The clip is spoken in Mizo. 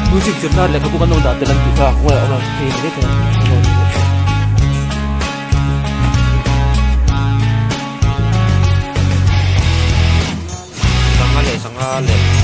Music zirna lehkhabu kan lo dah tel an tih kha khawngaih a awm a hei ni vek a Sangha leh sangha leh.